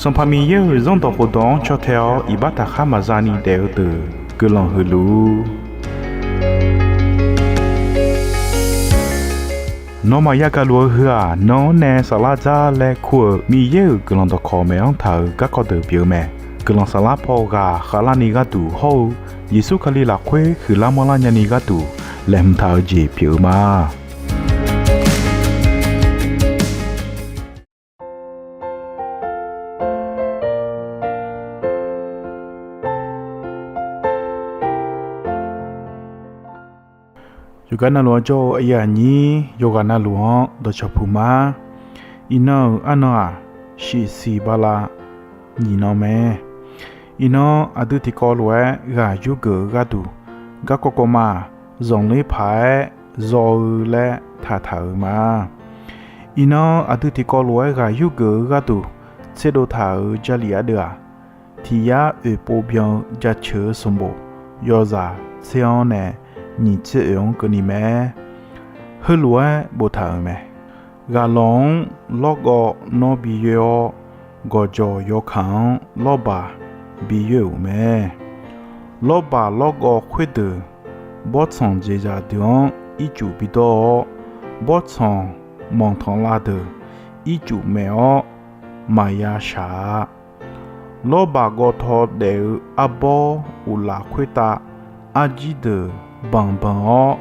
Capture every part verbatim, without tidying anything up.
Sanqpaq Miqyaer-euq Zanrdawq khofdawq-anr caw tae-awr iqbax taqkhar maqza ni daef-eu deuq guiqlanq huiq luf-ur. Nawmaf yagaq luf-eu heu-aq, nan-anr nae saflar dzar laer kur-euq Miqyaer-euq guiqlanq dawqkawq maeq-anr taq-euq garkawv deuq pyeuf-eu mae. Guiqlanq saflar paw ghaq khavlarni gharduq hawr-eu Yeqsur Kali lafkhoer huiqlar manrlar nyani gharduq laeqhmq taq-eu jeq pyeuf-eu ma. Yawqghaq navluf-anr jawr-eu aqyuif aqnyir yawqghaq navluf-anr dawqcawq puq ma. Iqnan-euq arnan-aq, shiqsiq bala nyiq nan mae. Iqnan aqdui tiqkawv lof-aer ghaq yurgeuf-eu gharduq, garkawv kawv ma-aq, zanqler paq-aer zaw-eu laer taqtaq-euq ma. Iqnan aqdui tiqkawv lof-aer ghaq yurgeuf-eu gharduq tserdov taq-euq Jarlif ardeuv-aq, tiq yar oeq pov byan-eu jaceuq-eu sanqbof yawzaq tser-anr nae nyiq tser oeq-anr keuvni mae. Heulof-aer boftaq-euq mae. Ghaqlawq-anr lawrgawv nawr bi yoer-awr, gawqjawq yawkaq-anr lawrbaq bi yoer-euq mae. Lawrbaq lawrgawv khoerdeuq bawrtsanq jeqzaq deuq-anr ircuf bidawr-awr, bawrtsanq manqtanqlav deuq ircuf maef-awr maqya shaq-a. Lawrbaq gawvtaw daef-eu arbawr uqlaf khoertav arjir deuq banqbanq-awr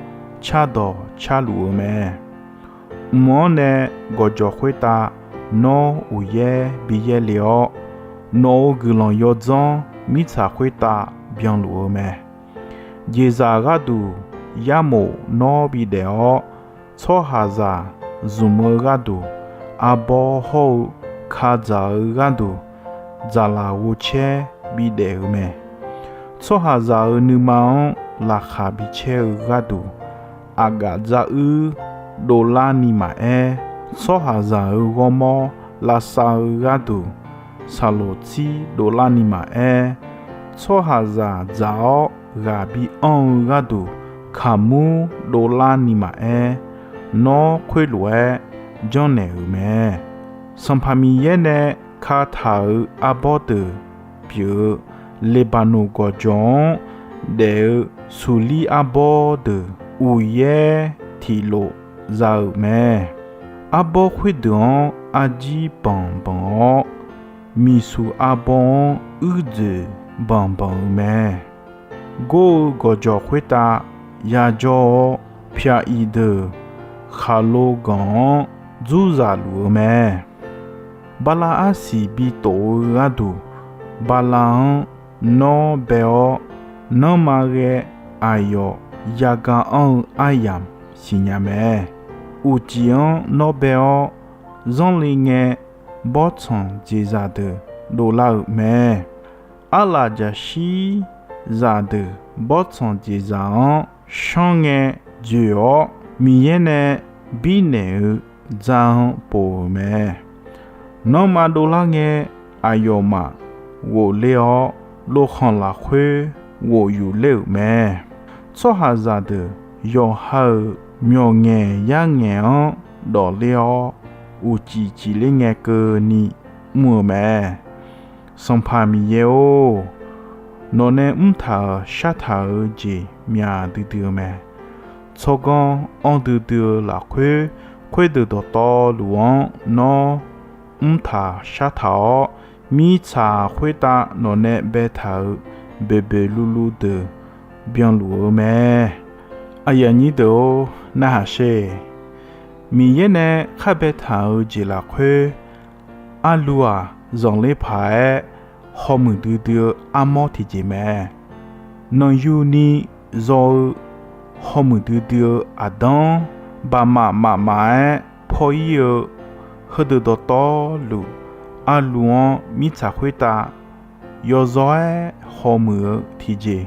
cardawq carluf-eu mae. Mq-anr nae gawqjawq khoertav nawr uqyaer bi yaerle-awr, nawq-euq guiqlanq yawdzanr mirtsaq khoertav byanluf-eu mae. Jeqzaq gharduq yarmof nawr bidaef-awr, tsawrhaqzaq zmq-eu gharduq, arbawr hawr-eu kadzaq-eu gharduq, dzaqlaq ghovcaer bidaef-eu mae. Tsawrhaqzaq-euq nuima-anr laqkhaq bicaer-eu gharduq, aqgaf dzaruir dovlar ni maqaer, tsawrhaqzaq-euq ghawrmawr lavsav-eu gharduq, saqloq tsir dovlar ni maqaer, tsawrhaqzaq dzaq-awr ghaq bi anr-eu gharduq, kaqmur dovlar ni maqaer, nawr khoerlof-aer janrnaeq-euq mae. Sanqpaq Miqyaer nae kataq-euq arbawr deuq pyeuf-eu Leqbaqnoq gawqjawq-anr daef-eu suqlir arbawr deuq uqyaer tiqlof za-euq mae. Arbawr khoerdeuq-anr arjir banqbanq-awr, miqsuq arbawr-anr uirdzoeq banqbanq-eu mae. Gor-eu gawqjawq khoertav yajawr-awr, pyaq iq deuq khaqlo ganq-anr dzurzaq luf-eu mae. Bala arsiq bitof-eu gharduq, bala-anr nawr bae-awr, nanrma ghae aqyawf yaga anr-eu aryamq siqnya mae. Uqcif-anr nawr bae-awr, zanrle ngae bawrtsanq jeqzaq deuq dovlar-euq mae. Arlaf jaqshir zaqdeuq bawrtsanq jeqzaq-anr shanr ngae dzoeq-awr, Miqyaer nae birnaeq-eu dzar-anr pov-euq mae. Nanrma dovlar ngae, aqyawfmaf ghofler-awr, lovkhanq lafkhoer ghof yufler-euq mae. Tsawrhaqzaq deuq yawqha-euq myawqngaeq yarngaeq-anr dawqler-awr, uqcif cifler ngae keuvni mr-eu mae. Sanqpaq Miqyaer-or, nawqnae mrtaq-euq shartaq-eu jeq myaq duidui-eu mae. Tsawrganr anr duidui-eu lafkhoer, khoerdeuq dawqtawvluf-anr nawr mrtaq shartaq-awr, mirtsaq khoertav nawqnae baetaq-euq boeqboeq luvluv deuq byanluf-eu mae. Aqyuif aqnyir deuq-or, narhaq sher. Miqyaer nae khar baetaq-eu jeq lafkhoer, arlu-aq, zanqler paq-aer hawmuiq duidui-eu armawr tiqjeq mae. Nanqyuni zaw-eu hawmuiq duidui-eu aqdanr, baqmaf mafmaf-aer paw-ir-eu, heudeuq dawqtawvluf, arlu-anr mirtsaq khoertav yawzawr-aer hawmuiq-eu tiqjeq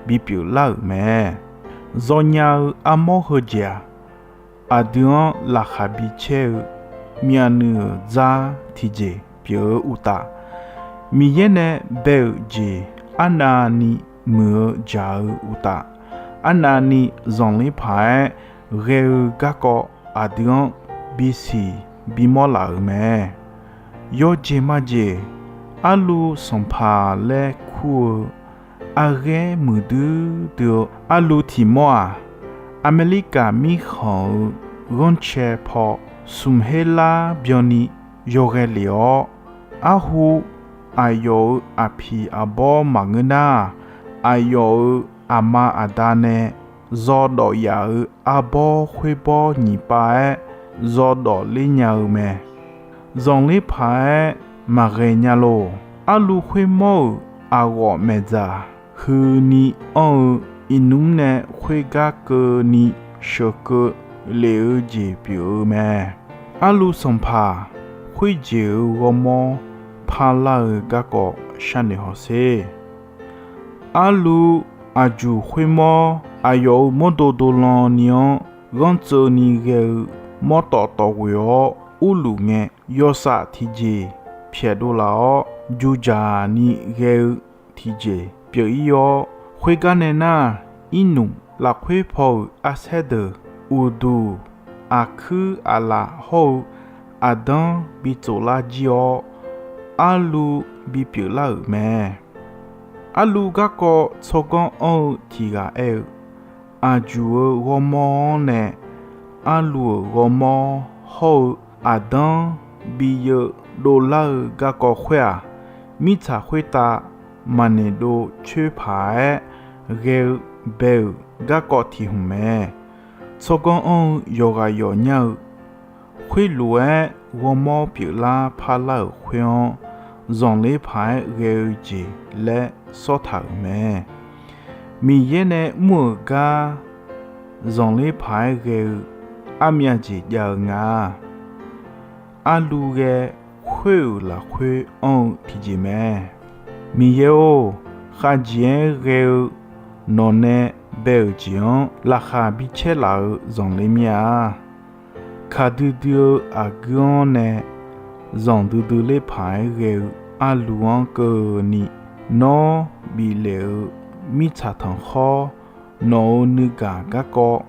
bipyeuf lar-euq mae. Zawnya-eu armawr heujeq-aq, aqdui-anr laqkhaq bicaer-eu myavnuiv-euq dzar tiqjeq pyeuf-eu uqtaf, Miqyaer nae bae-euq jeq arnavni muiq-eu jaq-eu uqtaf, arnavni zanqler paq-aer ghae-eu garkawv aqdui-anr bisiq bimawr laf-euq mae. Yawjeq majeq Arluv sanqpaq laer kur-eu arghaer muiqdui dui-eu Arluv tiq mawr-aq, Aqmeqliqkaq mirkhanq-euq ghanrcae paw smq her lar byanni yawghae lef-awr, arhu aqyawf-euq aqpiq aqbawr maqngeur nar, aqyawf-euq aqma aqda nae zawdawf yaf-euq arbawr khoerbawr nyiq pav-aer zawdawf ler nya-eu mae. Zanqler paq-aer maqghae nya lor. Arluv khoermawr-euq aqghawf maeqdzaq huini anr-eu iqnmr nae khoergar keuvni sheuqkeuv lef-eu jeq pyeuf-eu mae. Arluv sanqpaq khoerjeq-euq ghawrmawr parlar-eu garkawv sharnoeq hawsher. Arluv aqjuq khoermawr aqyawf-euq mawrdo dovlan ni-anr ghanrtseuvni ghae-eu mawrtawf tawf ghoeq-awr urluf ngae, yawsaf tiqjeq pyaeqdov laf-awr, juqjaq ni ghae-eu tiqjeq pyeuf-ir-awr, khoergar nae nar, irnmq lafkhoer paw-euq arsaer deuq uqduq aqkuir aqlaf hawr-eu aqdanr bi tsoflar jir-awr, Arluv bipyeuf lar-euq mae. Arluv garkawv tsawrganr anr-eu tiq ghaq aer-eu, aqjuq-euq ghawrmawr-anr nae Arluv-euq ghawrmawr hawr-eu aqdanr bi yeuv dovlar-eu garkawv khoer-aq, mirtsaq khoertav maqnoeq dov coer paq-aer ghae-eu bae-euq garkawv tiq hmq mae. Tsawrganr anr-eu yawqghaq yawq nyar-eu khoerlof-aer ghawrmawr pyeuflar parlar-euq khoer-anr, zanqler paq-aer ghae-eu jeq laer sawrtaq-euq mae. Miqyaer nae mr-euq gar zanqler paq-aer ghae-eu armyav jeq jav-eu nga. Arluv ghae khoer-euq lafkhoer anr-eu tiqjeq mae. Miqyaer-or, khavjeq-aer ghae-eu nawqnae bae-euq jeq-anr laqkhaq bicaer laf-eu zanqler mir-a. Kaq duidui-eu aqguir-anr nae zanqdui dui ler paq-aer ghae-eu Arluv-anr keuvni, nawr bif lef-eu mirtsaq tanqkhawr nawq-euq nuigaq garkawv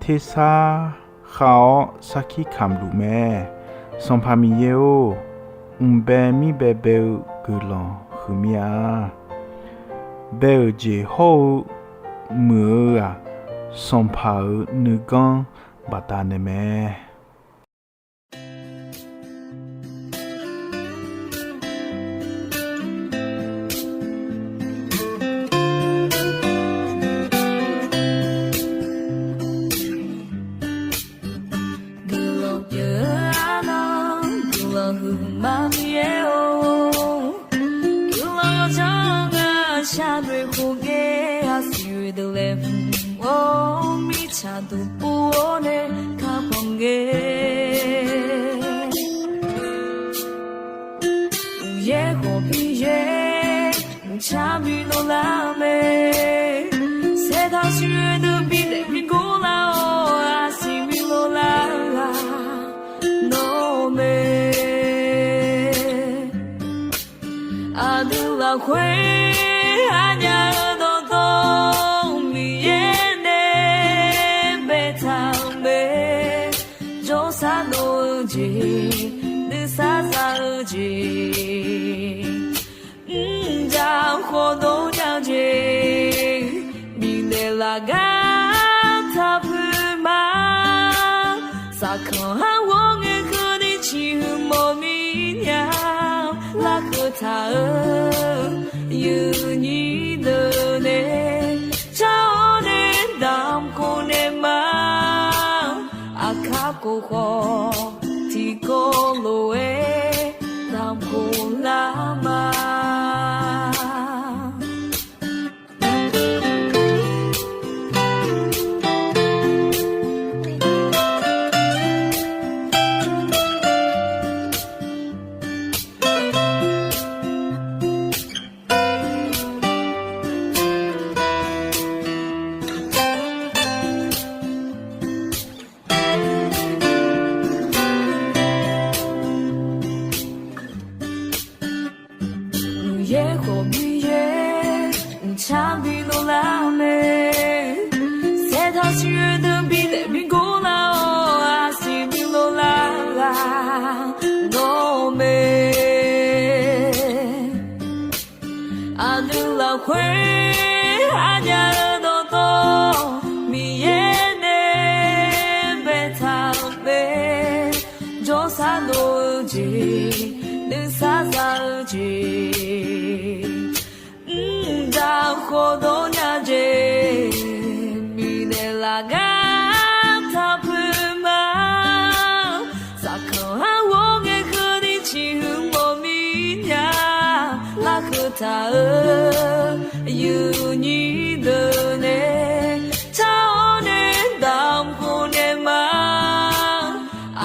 tersar khav-awr sarkir kamq luf mae. Sanqpaq Miqyaer-or, mqbae mirbae bae-eu guiqlanq huiqmir-a. Bae-euq jeq hawr-eu muiq-eu-aq, Sanqpaq-euq nuiganr baqdanae mae. Guiqlanq pyeuf-eu arnan, guiqlanq huiqma Miqyaer-or, guiqlanq yawdzanr-eu ngar sharnoeq khof ngae, aqsiq oe deuq laeqhmq-awr mirtsaq duq pov-awr nae kakhanq ngae. Uqyaer khawf Miqyaer, mqtsar bi lov lar mae. Saertaq siq oe deuq bi daef bi gor lar-awr, aqsiq bi lov lar-eu-aq nawr mae. Aqdui lafkhoer aqnyaf-eu dawqtawv Miqyaer nae baetaq-eu mae. Jawrsar dov-eu jeq, nuisar za-eu jeq, mrjaq khawf dov nya-eu jeq, bifnaeq laf gar taq puiq ma. Saqkanq har ghawr ngae keuvni ciqhuiq mawf mir nya, larkeuv taq-eu yuifnyir deuq nae car-awr nae damq khof naeq ma. Aqkar kof khawf tiqkawv lof-aer damq khof lar ma. Uqyaer khawf Miqyaer, mqtsar bi lov lar mae. Saertaq siq oe deuq bi daef bi gor lar-awr, aqsiq bi lov lar-eu-aq nawr mae. Aqdui lafkhoer aqnyaf-eu dawqtawv Miqyaer nae baetaq-euq mae. Jawrsar dov-eu jeq, nuisar za-eu jeq, mqdzaq khawf dawr nya jeq, miqnaeq laf gar taq poeq ma. Saqkanq-anr ghawr ngae keuvni ciqhuiq mawf mir nya. Larkeuv taq-euq yuqnyir deuq nae car-awr nae damq khof naeq ma.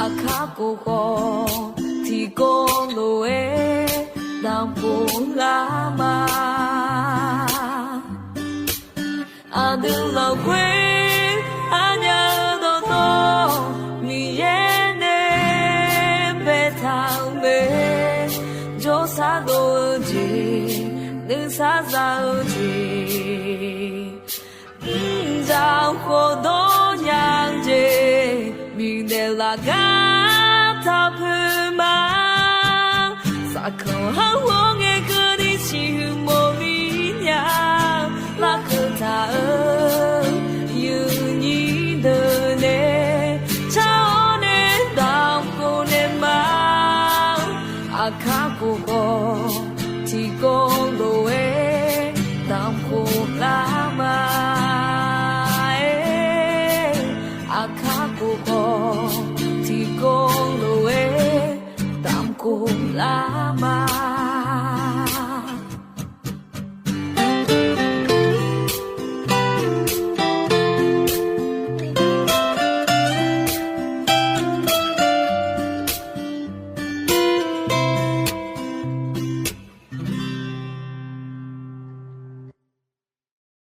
Aqkar khof khawf tiqkawv lof-aer damq khof lar ma. Aqdui lafkhoer aqnyaf-eu dawqtawv Miqyaer nae baetaq-euq mae. Jawrsar dov-eu jeq, nuisar za-eu jeq, mqdzaq khawf dawr nya-eu jeq, miqnaeq laf gar taq poeq ma. Saqkanq-anr ghawr ngae keuvni ciqhuiq mawf mir nya. Larkeuv taq-euq